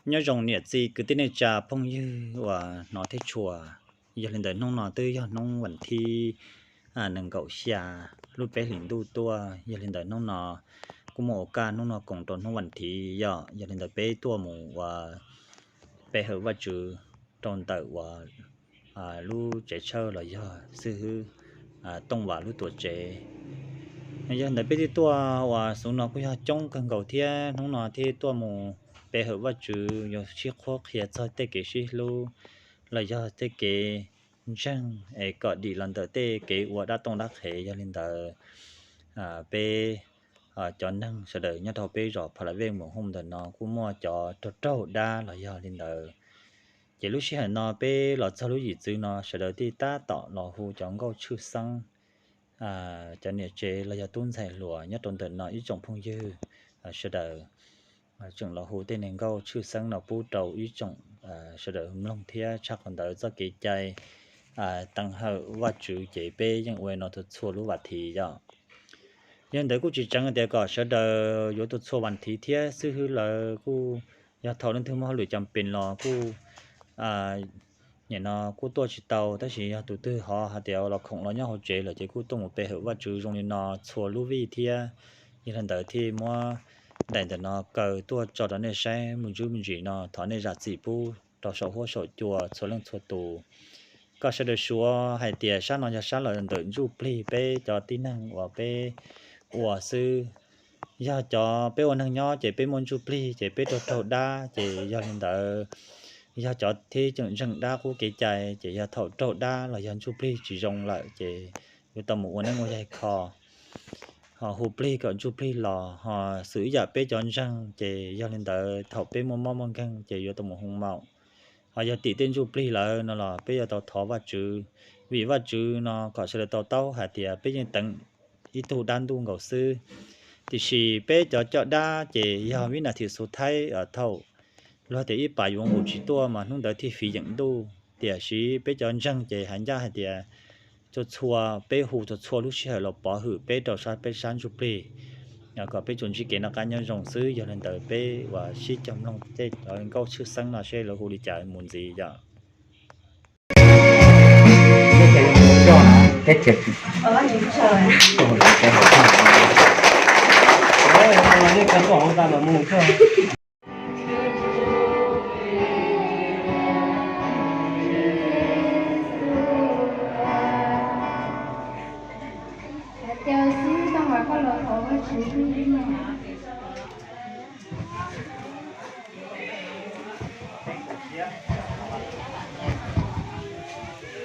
Nyob zoo niam txiv kwv tij neej tsa phooj ywg uas hnov thiab tshua. Yog li ntawd hnub no twb yog hnub vas thib nees nkaum xya lub peb hlis ntuj tuaj, yog li ntawd hnub no kuj muaj ua kaj hnub no koom rau hnub vas thib yom. Yog li ntawd peb tuaj mus ua pe hawm Vajtswv rau ntawm uas lub tsev tshawj los yog xib hwb Tooj Vas lub tuam tsev. Yog li ntawd peb twb tuaj uas xub no kuj yog coob kawg nkaus thiab, hnub no thiaj tuaj mus pe hawm Vajtswv yuav sib qhuab qhia txog tej kev sib hlub los yog tej kev ntseeg es kom dim los ntawm tej kev ua dab tooj dab qhev. Yog li ntawd peb cov neeg sawv daws nyob rau peb zos Pha La Vej Mus Hooj ntawm no kuj muaj cov raug raug dab los yog li ntawd. Ces lub sij hawm no peb los txog lub yim txwv no sawv daws thiaj tab tom los hu cov nkauj tshwj xeeb, cov niam tsev los yog tub ntxhais hluas nyob rau ntawm no ib tsoom phooj ywg sawv daws tseem los hu tej neeg nkauj tshwj xeeb no pub rau ib tsoom sawv daws mloog thiab. Tshaj qhov ntawd txoj kev cai teev hawm Vajtswv ces peb yeej ua no txhua txhua lub vas thiv yom. Yog li ntawd kuj tsis tseev tias kom sawv daws yuav txhua txhua vas thiv thiab, xib hwb lawv kuj yog thaum leej twg muaj hauj lwm cas pes los kuj nim no kuj tuaj tsis tau, tab sis yog tus twg ho hais tias los khoom los nyob hauv tsev lawm ces kuj tuaj mus pe hawm Vajtswv zoo li no txhua lub vij thiab. Yog li ntawd thiaj muab daim ntawm no kaw tuaj tso rau nej saib me ntsis me ntsis no, thov nej zam txim pub rau saum huab saum cua txhua leej txhua tus. Kom sawv daws suav hais tias sab no yog sab los ntawm ntsuj plig peb cov tib neeg uas peb ua xwb. Yog cov peb ua neeg nyob ces peb muaj ntsuj plig ces peb raug raug dab, ces yog li ntawd yog cov thib tseem ntseeg dab qub kev cai ces yog thaum raug dab los yog ntsuj plig tsis zoo lawm ces yuav tau mus ua neeb ua yaig kho, ho hu plig kom ntsuj plig los, ho xws ib yam peb cov ntseeg ces yog li ntawd thaum peb muaj mob muaj nkeeg ces yuav tau mus hoo maum. Ho yog tim tej ntsuj plig lawm no los peb yuav tau thov Vajtswv, vim Vajtswv no kom sawv daws tau taub hais tias peb yeej teev ib tug dab ntuj nkaus xwb. Tiam sis peb cov coj dab ces yog vib nas thim xu thaib thaum luag tias ib pas yuav nqus tsis tuaj mas hnub ntawd thiaj fiv yeem ntuj. Tiam sis peb cov ntseeg ces hais ncaj hais tias txhua txhua peb hu txhua txhua lub sij hawm los pov hwm peb rau sab peb sab ntsuj plig, kom peb tsuas ntsib kev noj qab nyob zoo xwb. Yog li ntawd peb uas sib cog mloog tej cov nkauj tshwj xeeb no seb lawv hu li cas mus ntxiv yom.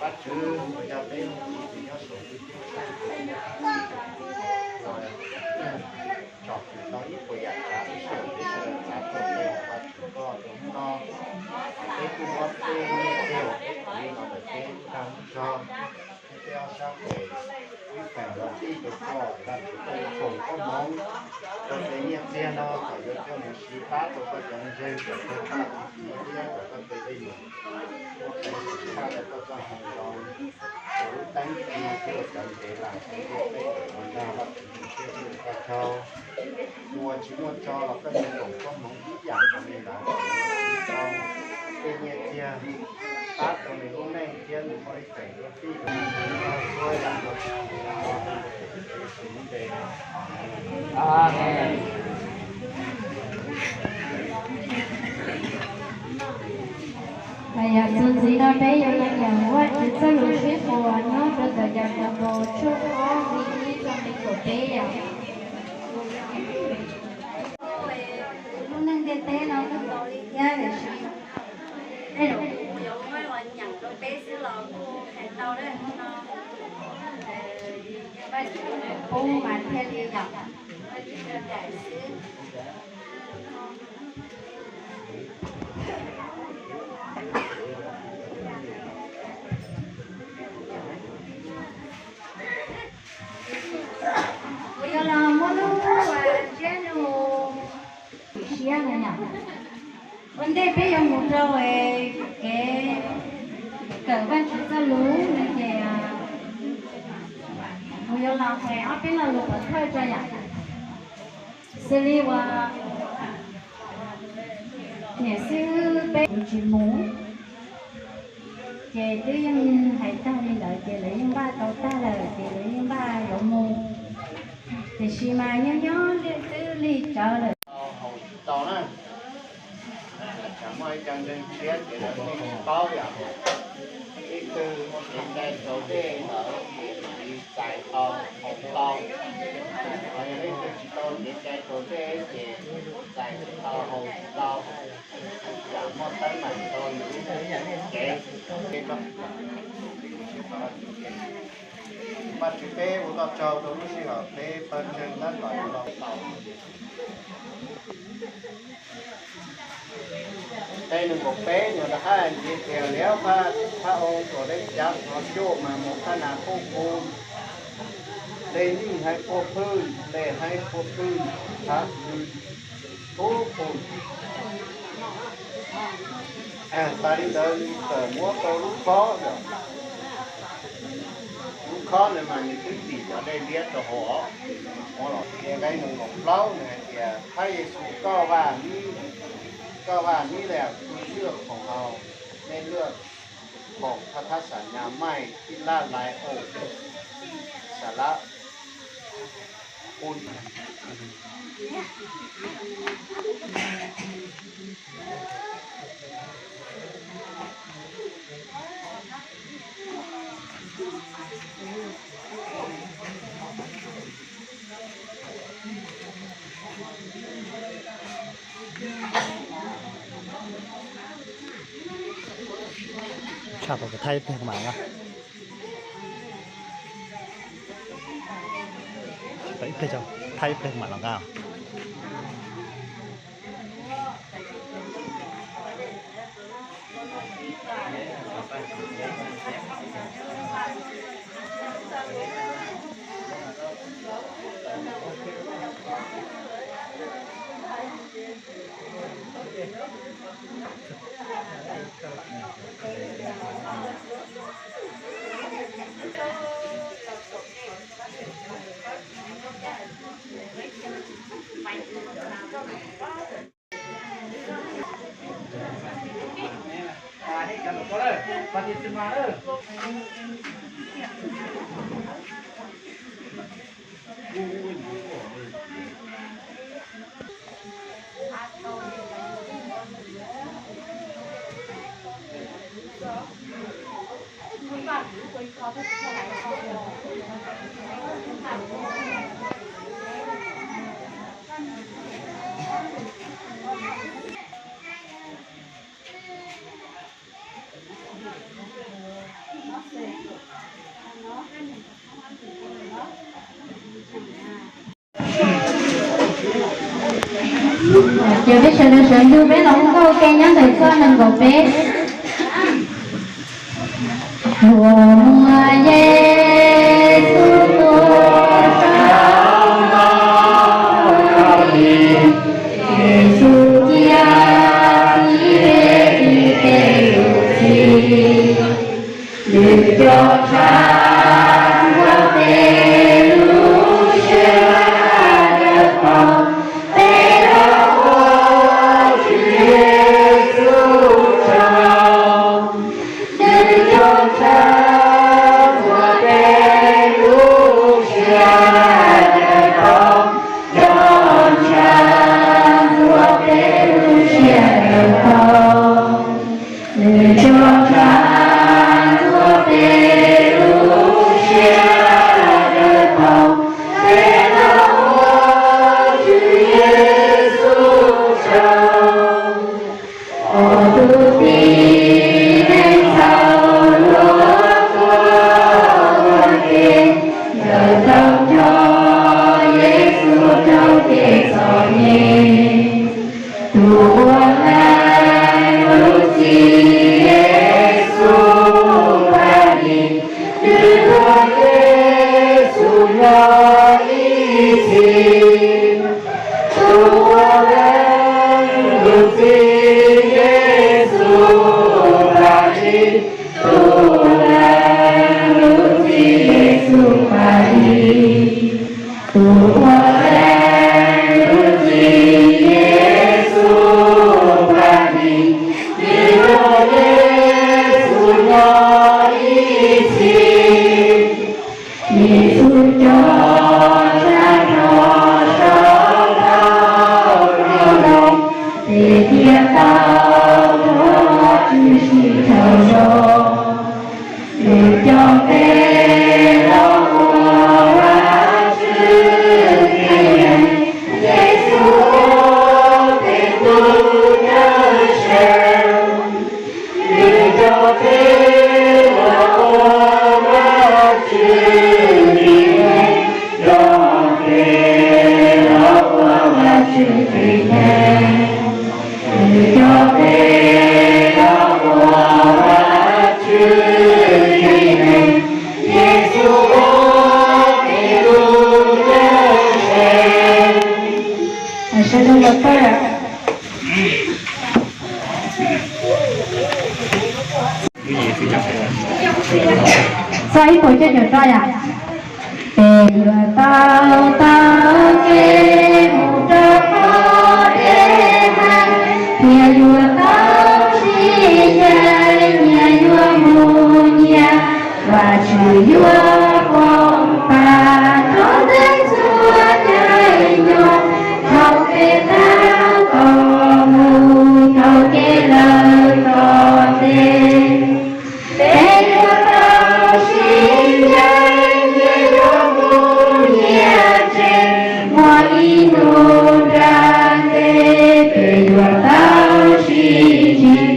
Vajtswv uas yog peb tus nyob saum ntuj ceeb tsheej, tsom kwm tau ib puas yam tsav lub sij hawm peb sawv daws txav tuaj pe Vajtswv koj rau hnub no. Peb kuj muab peb nyiaj txiag uas peb tiv los ntawm peb lub dag lub zog thiab peb ob sab tes, wb feem los txij rau koj, Vajtswv koj yuav foom koob hmoov rau tej nyiaj txiag no kom yuav coj mus siv pab rau koj cov ntseeg kom txog txoj txij thiab kom koj tej dej num muaj peev xwm tshaj tawm koj txoj hmoo zoo, ua lub teeb ci thiab ua cov ntev las rau peb ua dag Vajtswv tus thiab tus koj tsaug. Tus uas tsis muaj tso los koj yuav foom koob hmoov ib yam nkaus li ntawd, siv tau tej nyiaj txiag pab rau nws lub neej thiab nws muaj ib feem lub txij rau txhua yam rau tsis tau rau tus Tswv Yexus lub npe. Amees. Yog txuas ntxiv no peb yuav los nyeem Vajtswv txoj lus sib qhua nyob rau ntawm Yakaunpaus tshooj ob nqe ib txog nqe kaum peb yom. Lub neej ntiaj teb no kuj tau li thiab, tiam sis tej zaum kuv yuav muab los nyeem rau peb xwb los kuj hais tau li no. Vajtswv pub mas thiaj li yom, Vajtswv daim xwb. Kuv yuav los muab lub ntsiab lus siab no yom. Ua ntej peb yuav mus rau kev kawm Vajtswv txoj lus no ces kuv yuav los hais ob peb lo lus pov thawj tso yom. Xws li uas Niam xwb peb kuv tsis mus, ces twb yeej hais tag li ntawd ces lawv yeej npaj tau tag lawm ces lawv yeej npaj yuav mus. Tiam sis mas nyob nyob twb lig tsawv lawm. Haus tsis tau na, tsam muaj ib co ntseeg tshiab ces lawv yeej tsis paub yom. Ib tug kev cai raus dej ntawd ces mam li txais tau haus tau, ho yog leej twg tsis tau kev cai raus dej ces txais tsis tau haus tsis tau. Tsam muaj teeb meem rau yus lub cev. Vajtswv peb ua koj tsaug rau lub sij hawm peb pawg ntseeg tab tom yuav los tau. Nqe nees nkaum peb nyob rau hais tias, Liab Phaj Au Tuam Dej Cav qhov cuaj mas mus Phaj Nas Phuj Phu, dej nij haib puag phwj, dej haib puag phwj, txhab hwj tub pum. Tas li ntawd txawm muab tau lub khob, lub khob ntawd mas nws twb tim cov dej liab rau hauv os. Muab los tias nqe nees nkaum plaub nws hais tias, Phaj Yexus, koj vaj mib, koj vaj mib lawm, kuv lwaj khoom haus, nej lwaj khoom thaj thab sam nyas maij tij laj lais au, sam lab u. Tshaj tau kuv thaij ib pliag mas. Ib pliag, thaij ib pliag mam los nqa. Ces peb sawv daws sawv ntsug peb los nkauj ke nyob ntawm txoj nees nkaum peb. Ua muaj Yexus tuag rau ntawm Yexus cia ib peb ib peb lub txim. Nws coj tshaj ua peb lub siab dawb paug, peb los ua Tswv Yexus tsaug. Nws coj tshaj ua peb lub siab dawb paug, coj tshaj ua peb lub siab dawb paug. Nws coj tshaj ua peb lub siab dawb paug, peb los ua Tswv Yexus tsaug. Ob tug txiv neej txhaum luag tuag ua ke, nkawd tau nco Yexus rau kev txom nyem. Tus uas lees lub txim Yexus pab dim, nws tuag Yexus nyob ib txhis. Tus uas lees lub txim Yexus pab dim, tus uas lees lub txim Yexus pab dim, tus uas lees lub txim Yexus pab dim. Tias tau Vajtswv sib raug zoo, nws cov npe los ua Vajtswv tib neeg, Yexus Khetos tus dawb seev. Nws cov npe los ua Vajtswv tib neeg, cov npe los ua Vajtswv tib neeg. Nws cov npe los ua Vajtswv tib neeg, Yexus Khetos tus dawb seev. Sawv daws los tau yom. Txog ib puas cuaj caum rau yom. Peb yuav tau taug kev mus rau qhov deb heev, thiab yuav tau sib ncaim, nyias yuav mus nyias. Vajtswv yuav foom pab rau peb txhua cai nyoog, thaum peb tab tom mus taug kev lawm tom ntej. Peb yuav tau sib ncaim, nyias yuav mus nyias tsev, muaj ib hnub nram ntej peb yuav tau sib ntsib,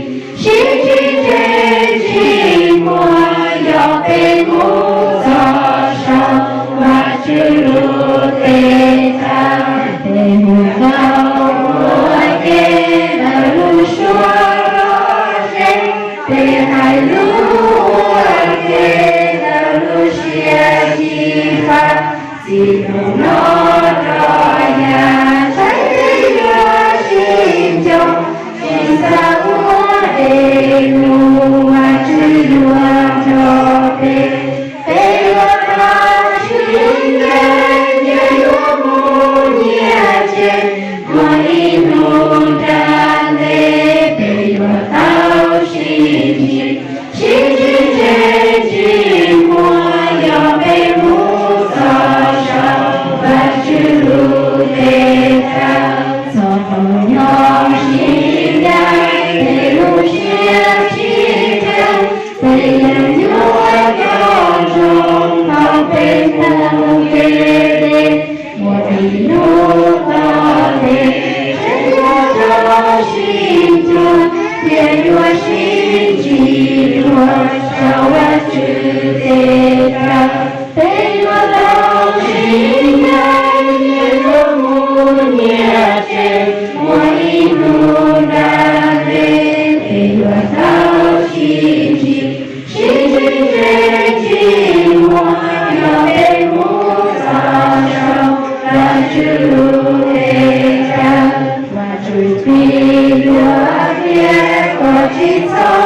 sib ntsib tsev tsis muaj, yog peb mus txog saum Vajtswv lub teb chaws. Peb mus tau ua ke ntawm lub suab loj zeeg, peb hais lus ua ke ntawm lub siab xyiv fab. Txij hnub no rau yav tshiab peb yuav sib nco, tsis xav ua dej num, Vajtswv yuav nrog peb. Peb yuav tau sib ncaim, nyias yuav mus nyias tsev, muaj ib hnub nram ntej peb yuav tau sib ntsib, sib ntsib tsev tsis muaj, yog peb mus txog saum Vajtswv lub teb chaws. Txog thaum nyob sib ncaim, peb lub siab tsis kheev, peb yeej yuav nco ntsoov thaum peb mus ke deb. Muaj ib hnub tom ntej, peb yuav tau sib nco, thiab yuav sib ntsib dua saum Vajtswv teb chaws. Peb yuav tau sib ncaim, nyias yuav mus nyias tsev, muaj ib hnub nram ntej peb yuav tau sib ntsib, sib ntsib tsev tsis muaj, yog peb mus txog saum Vajtswv lub teb chaws. Vajtswv tsis yuav qhia kom tsis txhob